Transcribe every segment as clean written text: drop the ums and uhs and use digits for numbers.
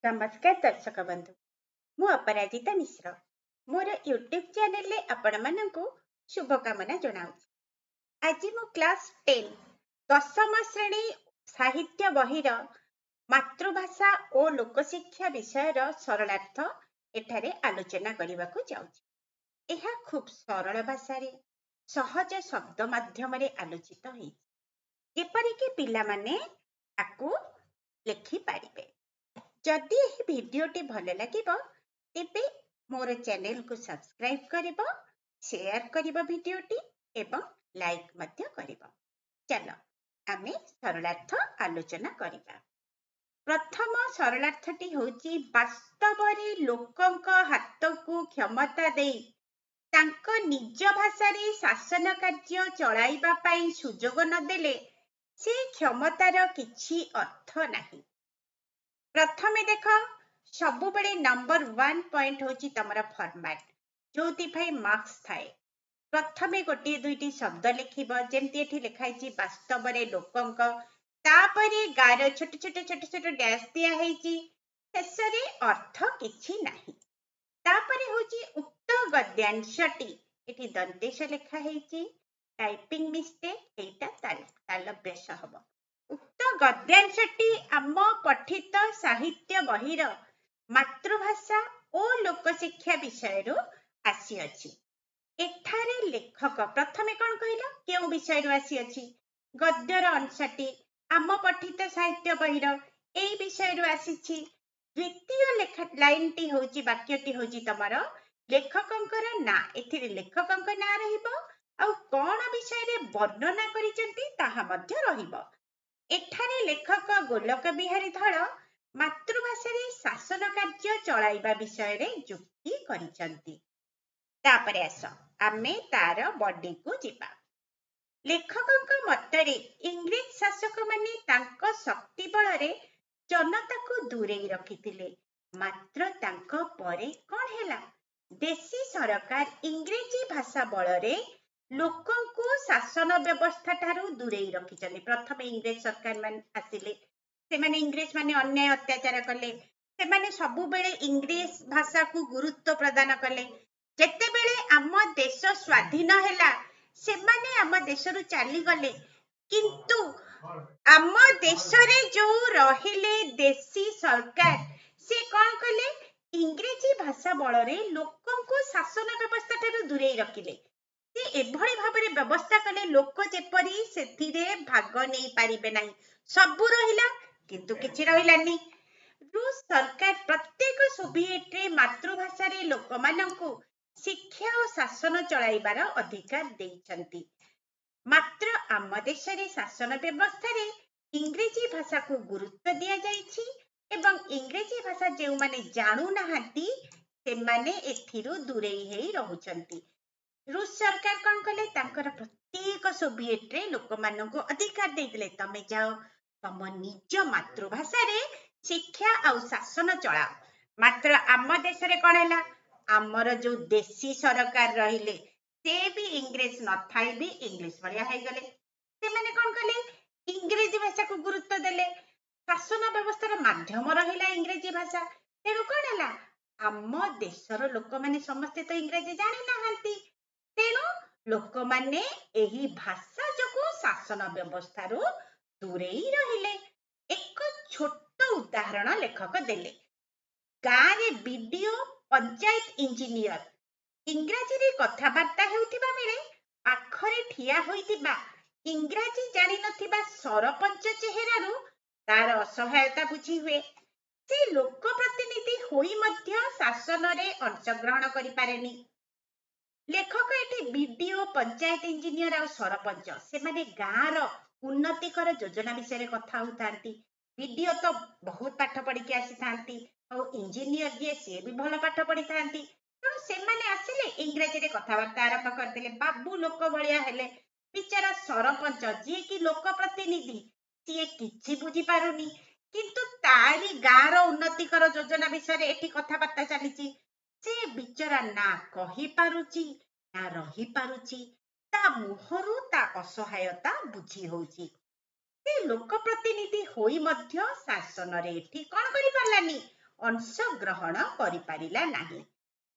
ନମସ୍କାର ଦର୍ଶକ ବନ୍ଧୁ, ମୁଁ ଅପରାଜିତା ମିଶ୍ର ମୋର ୟୁଟ୍ୟୁବ୍ ଚ୍ୟାନେଲରେ ଆପଣମାନଙ୍କୁ ଶୁଭକାମନା ଜଣାଉଛି। ଆଜି ମୁଁ କ୍ଲାସ୍ 10, ଦଶମ ଶ୍ରେଣୀ ସାହିତ୍ୟ ବହିର ମାତୃଭାଷା ଓ ଲୋକଶିକ୍ଷା ବିଷୟର ସରଳାର୍ଥ ଏଠାରେ ଆଲୋଚନା କରିବାକୁ ଯାଉଛି। ଏହା ଖୁବ୍ ସରଳ ଭାଷାରେ ସହଜ ଶବ୍ଦ ମାଧ୍ୟମରେ ଆଲୋଚିତ ହେଇଛି, ଯେପରିକି ପିଲାମାନେ ଆକୁ ଲେଖିପାରିବେ। ଯଦି ଏହି ଭିଡ଼ିଓଟି ଭଲ ଲାଗିବ, ତେବେ ମୋର ଚ୍ୟାନେଲକୁ ସବସ୍କ୍ରାଇବ୍ କରିବ, ସେୟାର କରିବ ଭିଡ଼ିଓଟି ଏବଂ ଲାଇକ୍ ମଧ୍ୟ କରିବ। ଚାଲ, ଆମେ ସରଳାର୍ଥ ଆଲୋଚନା କରିବା। ପ୍ରଥମ ସରଳାର୍ଥଟି ହେଉଛି, ବାସ୍ତବରେ ଲୋକଙ୍କ ହାତକୁ କ୍ଷମତା ଦେଇ ତାଙ୍କ ନିଜ ଭାଷାରେ ଶାସନ କାର୍ଯ୍ୟ ଚଳାଇବା ପାଇଁ ସୁଯୋଗ ନଦେଲେ ସେ କ୍ଷମତାର କିଛି ଅର୍ଥ ନାହିଁ। ପ୍ରଥମେ ଦେଖ, ସବୁବେଳେ ନମ୍ବର 1 ପଏଣ୍ଟ ହେଉଛି ତମର ଫର୍ମାଟ, ଯୋଉଥିପାଇଁ ମାର୍କସ ଥାଏ। ପ୍ରଥମେ ଗୋଟିଏ ଦୁଇଟି ଶବ୍ଦ ଲେଖିବ, ଯେମିତି ଏଠି ଲେଖା ହେଇଛି ବାସ୍ତବରେ ଲୋକଙ୍କ, ତାପରେ ଗାର ଛୋଟ ଛୋଟ ଛୋଟ ଛୋଟ ଡ୍ୟାସ୍ ଦିଆ ହେଇଛି, ଶେଷରେ ଅର୍ଥ କିଛି ନାହିଁ। ତାପରେ ହଉଛି ଉକ୍ତ ଗଦ୍ୟାଂଶଟି, ଏଠି ଦନ୍ତେଶ ଲେଖା ହେଇଛି, ଟାଇପିଂ ମିଷ୍ଟେକ୍, ଏଇଟା ତାଲବ୍ୟସ ହବ। ଉକ୍ତ ଗଦ୍ୟାଂଶଟି ଆମ ପଠିତ ସାହିତ୍ୟ ବହିର ମାତୃଭାଷା ଓ ଲୋକଶିକ୍ଷା ବିଷୟରୁ ଆସିଅଛି। ଏଠାରେ ଲେଖକ ପ୍ରଥମେ କଣ କହିଲ? କେଉଁ ବିଷୟରୁ ଆସିଅଛି? ଗଦ୍ୟର ଅଂଶଟି ଆମ ପଠିତ ସାହିତ୍ୟ ବହିର ଏଇ ବିଷୟରୁ ଆସିଛି। ଦ୍ୱିତୀୟ ଲେଖା ଲାଇନଟି ହଉଛି, ବାକ୍ୟଟି ହଉଛି ତମର ଲେଖକଙ୍କର ନାଁ। ଏଥିରେ ଲେଖକଙ୍କ ନାଁ ରହିବ ଆଉ କଣ ବିଷୟରେ ବର୍ଣ୍ଣନା କରିଛନ୍ତି ତାହା ମଧ୍ୟ ରହିବ। ଏଠାରେ ଲେଖକ ଗୋଲକ ବିହାରୀ ଧଳ ମାତୃଭାଷାରେ ଶାସନ କାର୍ଯ୍ୟ ଚଳାଇବା ବିଷୟରେ ଯୁକ୍ତି କରିଛନ୍ତି। ତାପରେ ଆସ, ଆମେ ତାର ବଡିକୁ ଯିବା। ଲେଖକଙ୍କ ମତରେ ଇଂରେଜ ଶାସକମାନେ ତାଙ୍କ ଶକ୍ତି ବଳରେ ଜନତାକୁ ଦୂରେଇ ରଖିଥିଲେ। ମାତ୍ର ତାଙ୍କ ପରେ କଣ ହେଲା? ଦେଶୀ ସରକାର ଇଂରେଜୀ ଭାଷା ବଳରେ ଲୋକଙ୍କୁ ଶାସନ ବ୍ୟବସ୍ଥା ଠାରୁ ଦୂରେଇ ରଖିଛନ୍ତି। ପ୍ରଥମେ ଇଂରେଜ ସରକାର ମାନେ ଆସିଲେ, ସେମାନେ ଇଂରେଜ ମାନେ ଅନ୍ୟାୟ ଅତ୍ୟାଚାର କଲେ। ସେମାନେ ସବୁବେଳେ ଇଂରେଜ ଭାଷାକୁ ଗୁରୁତ୍ୱ ପ୍ରଦାନ କଲେ। ଯେତେବେଳେ ଆମ ଦେଶ ସ୍ୱାଧୀନ ହେଲା, ସେମାନେ ଆମ ଦେଶରୁ ଚାଲିଗଲେ, କିନ୍ତୁ ଆମ ଦେଶରେ ଯୋଉ ରହିଲେ ଦେଶୀ ସରକାର, ସେ କଣ କଲେ? ଇଂରେଜୀ ଭାଷା ବଳରେ ଲୋକଙ୍କୁ ଶାସନ ବ୍ୟବସ୍ଥା ଠାରୁ ଦୂରେଇ ରଖିଲେ। ସେ ଏଭଳି ଭାବରେ ବ୍ୟବସ୍ଥା କଲେ, ଲୋକ ଯେପରି ସେଥିରେ ଭାଗ ନେଇ ପାରିବେ ନାହିଁ। ସବୁ ରହିଲା କିନ୍ତୁ କିଛି ରହିଲାନି। ରୁଷ ସରକାର ପ୍ରତ୍ୟେକ ସୋଭିଏଟରେ ମାତୃଭାଷାରେ ଲୋକମାନଙ୍କୁ ଶିକ୍ଷା ଓ ଶାସନ ଚଳାଇବାର ଅଧିକାର ଦେଇଛନ୍ତି। ମାତ୍ର ଆମ ଦେଶରେ ଶାସନ ବ୍ୟବସ୍ଥାରେ ଇଂରେଜୀ ଭାଷାକୁ ଗୁରୁତ୍ୱ ଦିଆଯାଇଛି ଏବଂ ଇଂରେଜୀ ଭାଷା ଯେଉଁମାନେ ଜାଣୁନାହାନ୍ତି, ସେମାନେ ଏଥିରୁ ଦୂରେଇ ହେଇ ରହୁଛନ୍ତି। ରୁଷ ସରକାର କଣ କଲେ? ତାଙ୍କର ପ୍ରତ୍ୟେକ ସୋଭିଏଟରେ ଲୋକମାନଙ୍କୁ ଅଧିକାର ଦେଇଦେଲେ, ତମେ ଯାଅ, ତମ ନିଜ ମାତୃଭାଷାରେ ଶିକ୍ଷା ଆଉ ଶାସନ ଚଳାଅ। ମାତ୍ର ଆମ ଦେଶରେ କଣ ହେଲା? ଆମର ଯୋଉ ଦେଶୀ ସରକାର ରହିଲେ, ସେ ବି ଇଂରେଜ ନଥାଇ ବି ଇଂଲିଶ ଭଳିଆ ହେଇଗଲେ। ସେମାନେ କଣ କଲେ? ଇଂରେଜୀ ଭାଷାକୁ ଗୁରୁତ୍ୱ ଦେଲେ। ଶାସନ ବ୍ୟବସ୍ଥାର ମାଧ୍ୟମ ରହିଲା ଇଂରେଜୀ ଭାଷା। ତେଣୁ କଣ ହେଲା? ଆମ ଦେଶର ଲୋକମାନେ ସମସ୍ତେ ତ ଇଂରାଜୀ ଜାଣିନାହାନ୍ତି, ତେଣୁ ଲୋକମାନେ ଏହି ଭାଷା ଯୋଗୁଁ ଶାସନ ବ୍ୟବସ୍ଥାରୁ ଦୂରେଇ ରହିଲେ। ଏକ ଛୋଟ ଉଦାହରଣ ଲେଖକ ଦେଲେ। ଗାଁରେ ବିଡିଓ, ପଞ୍ଚାୟତ ଇଞ୍ଜିନିୟର ଇଂରାଜୀରେ କଥାବାର୍ତ୍ତା ହେଉଥିବା ବେଳେ ପାଖରେ ଠିଆ ହୋଇଥିବା ଇଂରାଜୀ ଜାଣିନଥିବା ସରପଞ୍ଚ ଚେହେରାରୁ ତାର ଅସହାୟତା ବୁଝି ହୁଏ। ସେ ଲୋକ ପ୍ରତିନିଧି ହୋଇ ମଧ୍ୟ ଶାସନରେ ଅଂଶଗ୍ରହଣ କରିପାରେନି। ଲେଖକ ଏଠି ବିଡିଓ, ପଞ୍ଚାୟତ ଇଞ୍ଜିନିୟର ଆଉ ସରପଞ୍ଚ, ସେମାନେ ଗାଁର ଉନ୍ନତିକର ଯୋଜନା ବିଷୟରେ କଥା ହଉଥାନ୍ତି। ବିଡିଓ ତ ବହୁତ ପାଠ ପଢିକି ଆସିଥାନ୍ତି ଆଉ ଇଞ୍ଜିନିୟର ଯିଏ, ସିଏ ବି ଭଲ ପାଠ ପଢିଥାନ୍ତି। ତେଣୁ ସେମାନେ ଆସିଲେ, ଇଂରାଜୀରେ କଥାବାର୍ତ୍ତା ଆରମ୍ଭ କରିଦେଲେ, ବାବୁ ଲୋକ ଭଳିଆ ହେଲେ। ବିଚାରା ସରପଞ୍ଚ, ଯିଏ କି ଲୋକ ପ୍ରତିନିଧି, ସିଏ କିଛି ବୁଝିପାରୁନି, କିନ୍ତୁ ତାରି ଗାଁର ଉନ୍ନତିକର ଯୋଜନା ବିଷୟରେ ଏଠି କଥାବାର୍ତ୍ତା ଚାଲିଛି। ସେ ବିଚରା ନା କହିପାରୁଛି ନା ରହିପାରୁଛି। ତା ମୁହଁରୁ ତା ଅସହାୟତା ବୁଝି ହଉଛି। ସେ ଲୋକ ପ୍ରତିନିଧି ହୋଇ ମଧ୍ୟ ଶାସନରେ ଏଠି କଣ କରିପାରିଲାନି? ଅଂଶଗ୍ରହଣ କରିପାରିଲା ନାହିଁ।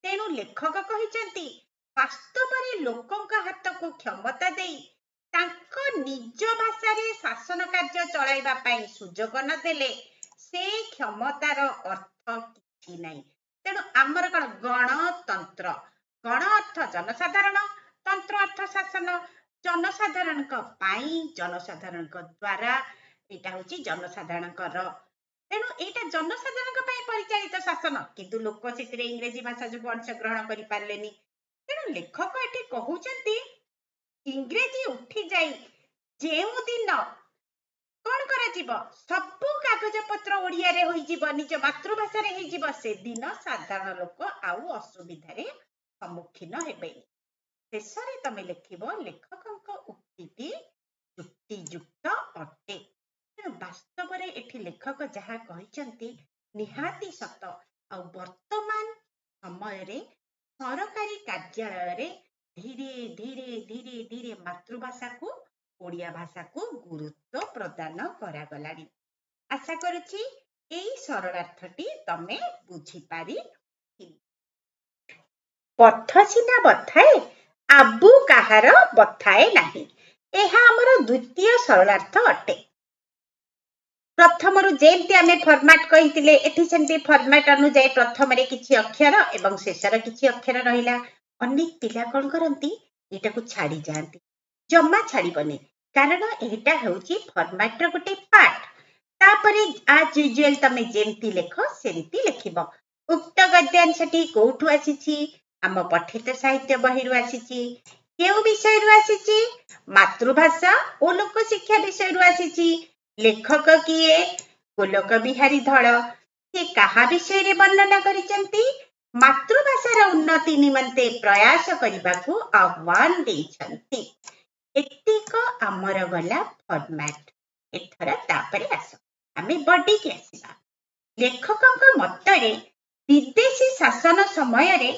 ତେଣୁ ଲେଖକ କହିଛନ୍ତି, ବାସ୍ତବରେ ଲୋକଙ୍କ ହାତକୁ କ୍ଷମତା ଦେଇ ତାଙ୍କ ନିଜ ଭାଷାରେ ଶାସନ କାର୍ଯ୍ୟ ଚଳାଇବା ପାଇଁ ସୁଯୋଗ ନ ଦେଲେ ସେ କ୍ଷମତାର ଅର୍ଥ କିଛି ନାହିଁ। ତେଣୁ ଆମର କଣ ଗଣତନ୍ତ୍ର? ଗଣ ଅର୍ଥ ଜନସାଧାରଣ, ତନ୍ତ୍ର ଅର୍ଥ ଶାସନ। ଜନସାଧାରଣଙ୍କ ପାଇଁ, ଜନସାଧାରଣଙ୍କ ଦ୍ଵାରା, ଏଇଟା ହଉଛି ଜନସାଧାରଣଙ୍କର। ତେଣୁ ଏଇଟା ଜନସାଧାରଣଙ୍କ ପାଇଁ ପରିଚାଳିତ ଶାସନ, କିନ୍ତୁ ଲୋକ ସେଥିରେ ଇଂରେଜୀ ଭାଷା ଯୋଗୁଁ ଅଂଶଗ୍ରହଣ କରିପାରିଲେନି। ତେଣୁ ଲେଖକ ଏଠି କହୁଛନ୍ତି, ଇଂରେଜୀ ଉଠି ଯାଇ ଯେଉଁ ଦିନ କଣ କରାଯିବ, ସବୁ କାଗଜ ପତ୍ର ଓଡିଆରେ ହୋଇଯିବ, ନିଜ ମାତୃଭାଷାରେ ହେଇଯିବ, ସେଦିନ ସାଧାରଣ ଲୋକ ଆଉ ଅସୁବିଧାରେ ସମ୍ମୁଖୀନ ହେବେନି। ଶେଷରେ ତମେ ଲେଖିବ, ଲେଖକଙ୍କ ଉକ୍ତିଟି ଯୁକ୍ତିଯୁକ୍ତ ଅଟେ। ତେଣୁ ବାସ୍ତବରେ ଏଠି ଲେଖକ ଯାହା କହିଛନ୍ତି ନିହାତି ସତ। ଆଉ ବର୍ତ୍ତମାନ ସମୟରେ ସରକାରୀ କାର୍ଯ୍ୟାଳୟରେ ଧୀରେ ଧୀରେ ଧୀରେ ଧୀରେ ମାତୃଭାଷାକୁ, ଓଡ଼ିଆ ଭାଷାକୁ ଗୁରୁତ୍ୱ ପ୍ରଦାନ କରାଗଲାଣି। ଆଶା କରୁଛି ଏଇ ସରଳାର୍ଥଟି ତମେ ବୁଝିପାରି। ପଥ ସିନା ବଥାଏ, ଆବୁ କାହାର ବଥାଏ ନାହିଁ। ଏହା ଆମର ଦ୍ୱିତୀୟ ସରଳାର୍ଥ ଅଟେ। ପ୍ରଥମରୁ ଯେମିତି ଆମେ ଫର୍ମାଟ କହିଥିଲେ, ଏଠି ସେମିତି ଫର୍ମାଟ ଅନୁଯାୟୀ ପ୍ରଥମରେ କିଛି ଅକ୍ଷର ଏବଂ ଶେଷର କିଛି ଅକ୍ଷର ରହିଲା। ଅନେକ ପିଲା କଣ କରନ୍ତି, ଏଇଟାକୁ ଛାଡି ଯାଆନ୍ତି। ଜମା ଛାଡିବନି, କାରଣ ଏଇଟା ହେଉଛି ଫର୍ମାଟର ଗୋଟେ ପାର୍ଟ। ତାପରେ ଆଜ ୟୁଜୁଆଲ ତମେ ଯେମିତି ଲେଖ ସେମିତି ଲେଖିବ। ଉକ୍ତ ଗଦ୍ୟାଂଶଟି କୋଉଠୁ ଆସିଛି? ଆମ ପଠିତ ସାହିତ୍ୟ ବହିରୁ ଆସିଛି। କେଉଁ ବିଷୟରୁ ଆସିଛି? ମାତୃଭାଷା ଓ ଲୋକଶିକ୍ଷା ବିଷୟରୁ ଆସିଛି। ଲେଖକ କିଏ? ଗୋଲକ ବିହାରୀ ଧଳ। ସେ କାହା ବିଷୟରେ ବର୍ଣ୍ଣନା କରିଛନ୍ତି? ମାତୃଭାଷାର ଉନ୍ନତି ନିମନ୍ତେ ପ୍ରୟାସ କରିବାକୁ ଆହ୍ୱାନ ଦେଇଛନ୍ତି। ଏତିକ ଆମର ଗଲା ଫର୍ମାଟ। ଏଥର ତାପରେ ଆସ, ଆମେ ବଡିକି ଆସିବା। ଲେଖକଙ୍କ ମତରେ ବିଦେଶୀ ଶାସନ ସମୟରେ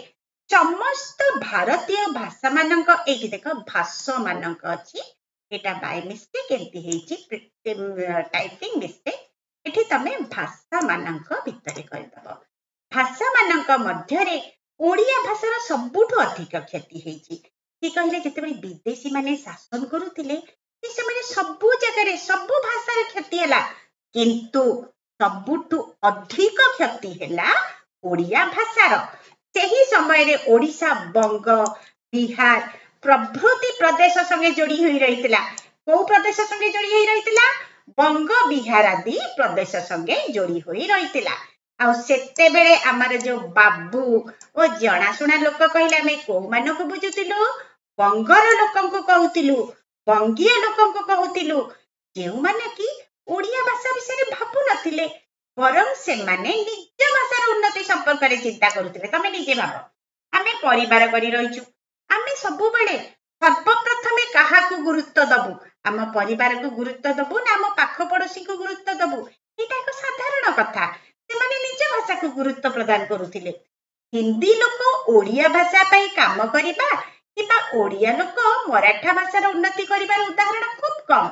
ସମସ୍ତ ଭାରତୀୟ ଭାଷାମାନଙ୍କ, ଏଇଠି ଦେଖ ଭାଷମାନଙ୍କ ଅଛି, ଏଇଟା ବାଇ ମିଷ୍ଟେକ୍ ଏମିତି ହେଇଛି, ଟାଇପିଂ ମିଷ୍ଟେକ୍। ଏଠି ତମେ ଭାଷାମାନଙ୍କ ଭିତରେ କରିଦବ। ଭାଷାମାନଙ୍କ ମଧ୍ୟରେ ଓଡ଼ିଆ ଭାଷାର ସବୁଠୁ ଅଧିକ କ୍ଷତି ହେଇଛି। ସେ କହିଲେ, ଯେତେବେଳେ ବିଦେଶୀ ମାନେ ଶାସନ କରୁଥିଲେ ସେ ସମୟରେ ସବୁ ଜାଗାରେ ସବୁ ଭାଷାର କ୍ଷତି ହେଲା, କିନ୍ତୁ ସବୁଠୁ ଅଧିକ କ୍ଷତି ହେଲା ଓଡ଼ିଆ ଭାଷାର। ସେହି ସମୟରେ ଓଡ଼ିଶା ବଙ୍ଗ, ବିହାର ପ୍ରଭୃତି ପ୍ରଦେଶ ସଙ୍ଗେ ଯୋଡି ହୋଇ ରହିଥିଲା। କୋଉ ପ୍ରଦେଶ ସଙ୍ଗେ ଯୋଡି ହୋଇ ରହିଥିଲା? ବଙ୍ଗ, ବିହାର ଆଦି ପ୍ରଦେଶ ସଙ୍ଗେ ଯୋଡି ହୋଇ ରହିଥିଲା। ଆଉ ସେତେବେଳେ ଆମର ଯୋଉ ବାବୁ ଓ ଜଣାଶୁଣା ଲୋକ କହିଲେ ଆମେ କୋଉମାନଙ୍କୁ ବୁଝୁଥିଲୁ? ବଙ୍ଗର ଲୋକଙ୍କୁ କହୁଥିଲୁ, ବଙ୍ଗୀୟ ଲୋକଙ୍କୁ କହୁଥିଲୁ, ଯେଉଁମାନେ କି ଓଡ଼ିଆ ଭାଷା ବିଷୟରେ ଭାବୁ ନଥିଲେ, ବରଂ ସେମାନେ ନିଜ ଭାଷାର ଉନ୍ନତି ସମ୍ପର୍କରେ ଚିନ୍ତା କରୁଥିଲେ। ତମେ ନିଜେ ଭାବ, ଆମେ ପରିବାର କରି ରହିଛୁ, ଆମେ ସବୁବେଳେ ସର୍ବପ୍ରଥମେ କାହାକୁ ଗୁରୁତ୍ୱ ଦବୁ? ଆମ ପରିବାରକୁ ଗୁରୁତ୍ୱ ଦବୁ ନା ଆମ ପାଖ ପଡୋଶୀଙ୍କୁ ଗୁରୁତ୍ୱ ଦବୁ? ଏଇଟା ଏକ ସାଧାରଣ କଥା। ସେମାନେ ନିଜ ଭାଷାକୁ ଗୁରୁତ୍ୱ ପ୍ରଦାନ କରୁଥିଲେ। ହିନ୍ଦୀ ଲୋକ ଓଡ଼ିଆ ଭାଷା ପାଇଁ କାମ କରିବା କିମ୍ବା ଓଡ଼ିଆ ଲୋକ ମରାଠା ଭାଷାର ଉନ୍ନତି କରିବାର ଉଦାହରଣ ଖୁବ କମ।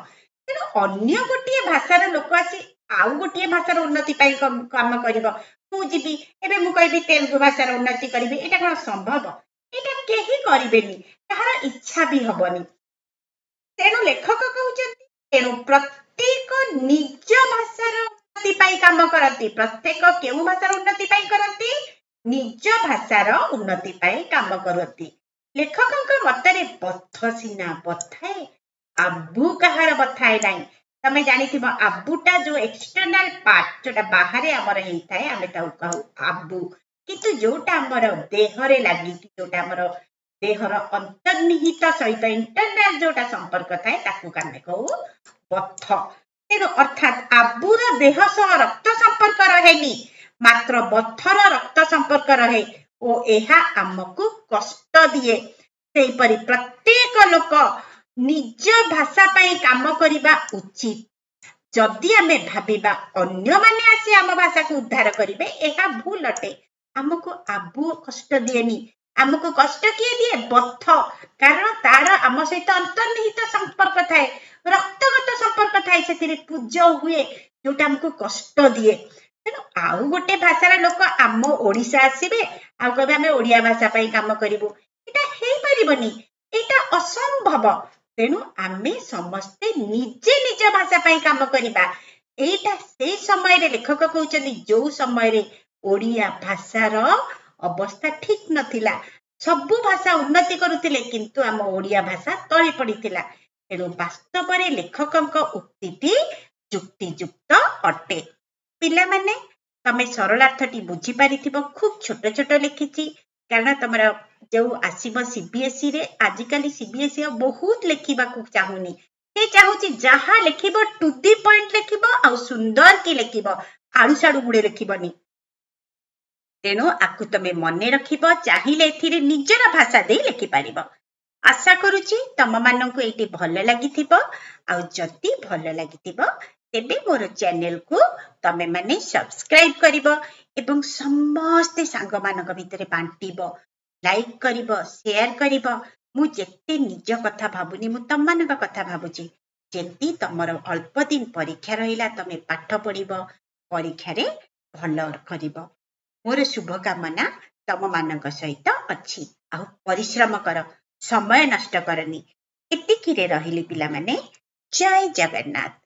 ତେଣୁ ଅନ୍ୟ ଗୋଟିଏ ଭାଷାର ଲୋକ ଆସି ଆଉ ଗୋଟିଏ ଭାଷାର ଉନ୍ନତି ପାଇଁ କାମ କରିବ, ମୁଁ ଯିବି ଏବେ ମୁଁ କହିବି ତେଲୁଗୁ ଭାଷାର ଉନ୍ନତି କରିବି, ଏଇଟା କଣ ସମ୍ଭବ? ଏଇଟା କେହି କରିବେନି, କାହାର ଇଚ୍ଛା ବି ହବନି। ତେଣୁ ଲେଖକ କହୁଛନ୍ତି, ତେଣୁ ପ୍ରତ୍ୟେକ ନିଜ ଭାଷାର ଉନ୍ନତି ପାଇଁ କାମ କରନ୍ତି। ପ୍ରତ୍ୟେକ କେଉଁ ଭାଷାର ଉନ୍ନତି ପାଇଁ କରନ୍ତି? ନିଜ ଭାଷାର ଉନ୍ନତି ପାଇଁ କାମ କରନ୍ତି। ଲେଖକଙ୍କ ମତରେ ପଥ ସିନା ବଥାଏ, ଆବୁ କାହାର ବଥାଏ ନାହିଁ। ତମେ ଜାଣିଥିବ ଆବୁଟା ଯୋଉ ଏକ୍ସଟର୍ନାଲ ପାର୍ଟ, ଯୋଉଟା ବାହାରେ ଆମର ହେଇଥାଏ, ଆମେ ତାକୁ କହୁ ଆବୁ। କିନ୍ତୁ ଯୋଉଟା ଆମର ଦେହରେ ଲାଗିକି, ଯୋଉଟା ଆମର ଦେହର ଅନ୍ତର୍ନିହିତ ସହିତ ଇଣ୍ଟରନାଲ ଯୋଉଟା ସମ୍ପର୍କ ଥାଏ, ତାକୁ ଆମେ କହୁ ବଥ। ତେଣୁ ଅର୍ଥାତ୍ ଆବୁର ଦେହ ସହ ରକ୍ତ ସମ୍ପର୍କ ରହେନି, ମାତ୍ର ବଥର ରକ୍ତ ସମ୍ପର୍କ ରହେ ଓ ଏହା ଆମକୁ କଷ୍ଟ ଦିଏ। ସେହିପରି ପ୍ରତ୍ୟେକ ଲୋକ ନିଜ ଭାଷା ପାଇଁ କାମ କରିବା ଉଚିତ। ଯଦି ଆମେ ଭାବିବା ଅନ୍ୟମାନେ ଆସି ଆମ ଭାଷାକୁ ଉଦ୍ଧାର କରିବେ, ଏହା ଭୁଲ ଅଟେ। ଆମକୁ ଆବୁ କଷ୍ଟ ଦିଏନି, ଆମକୁ କଷ୍ଟ କିଏ ଦିଏ? ବଥ। କାରଣ ତାର ଆମ ସହିତ ଅନ୍ତର୍ନିହିତ ସମ୍ପର୍କ ଥାଏ, ରକ୍ତଗତ ସମ୍ପର୍କ ଥାଏ, ସେଥିରେ ପୂଜ ହୁଏ, ଯୋଉଟା ଆମକୁ କଷ୍ଟ ଦିଏ। ତେଣୁ ତେଣୁ ଆଉ ଗୋଟେ ଭାଷାର ଲୋକ ଆମ ଓଡିଶା ଆସିବେ ଆଉ କହିବେ ଆମେ ଓଡିଆ ଭାଷା ପାଇଁ କାମ କରିବୁ, ଏଇଟା ହେଇପାରିବନି, ଏଇଟା ଅସମ୍ଭବ। ତେଣୁ ଆମେ ସମସ୍ତେ ନିଜେ ନିଜ ଭାଷା ପାଇଁ କାମ କରିବା। ଏଇଟା ସେଇ ସମୟରେ ଲେଖକ କହୁଛନ୍ତି ଯୋଉ ସମୟରେ ଓଡିଆ ଭାଷାର ଅବସ୍ଥା ଠିକ ନଥିଲା। ସବୁ ଭାଷା ଉନ୍ନତି କରୁଥିଲେ, କିନ୍ତୁ ଆମ ଓଡିଆ ଭାଷା ତଳେ ପଡିଥିଲା। ତେଣୁ ବାସ୍ତବରେ ଲେଖକଙ୍କ ଉକ୍ତିଟି ଯୁକ୍ତିଯୁକ୍ତ ଅଟେ। ପିଲାମାନେ, ତମେ ସରଳାର୍ଥଟି ବୁଝିପାରିଥିବ। ଖୁବ ଛୋଟ ଛୋଟ ଲେଖିଛି, କାରଣ ତମର ଯୋଉ ଆସିବ ସିବିଏସ୍ଇ ରେ, ଆଜିକାଲି ସିବିଏସ୍ଇ ଆଉ ବହୁତ ଲେଖିବାକୁ ଚାହୁଁନି। ସେ ଚାହୁଁଛି ଯାହା ଲେଖିବ ଟୁ the point ଲେଖିବ ଆଉ ସୁନ୍ଦର କି ଲେଖିବ, ଆଡୁ ସାଡୁ ଗୁଡେ ଲେଖିବନି। ତେଣୁ ଆକୁ ତମେ ମନେ ରଖିବ, ଚାହିଁଲେ ଏଥିରେ ନିଜର ଭାଷା ଦେଇ ଲେଖିପାରିବ। ଆଶା କରୁଛି ତମମାନଙ୍କୁ ଏଇଟି ଭଲ ଲାଗିଥିବ, ଆଉ ଯଦି ଭଲ ଲାଗିଥିବ ତେବେ ମୋର ଚ୍ୟାନେଲକୁ ତମେ ମାନେ ସବସ୍କ୍ରାଇବ କରିବ ଏବଂ ସମସ୍ତେ ସାଙ୍ଗମାନଙ୍କ ଭିତରେ ବାଣ୍ଟିବ, ଲାଇକ୍ କରିବ, ସେୟାର କରିବ। ମୁଁ ଯେତେ ନିଜ କଥା ଭାବୁନି, ମୁଁ ତମମାନଙ୍କ କଥା ଭାବୁଛି। ଯେମିତି ତମର ଅଳ୍ପ ଦିନ ପରୀକ୍ଷା ରହିଲା, ତମେ ପାଠ ପଢିବ, ପରୀକ୍ଷାରେ ଭଲ କରିବ। ମୋର ଶୁଭକାମନା ତମମାନଙ୍କ ସହିତ ଅଛି। ଆଉ ପରିଶ୍ରମ କର, ସମୟ ନଷ୍ଟ କରନି। ଏତିକିରେ ରହିଲି ପିଲାମାନେ। ଜୟ ଜଗନ୍ନାଥ।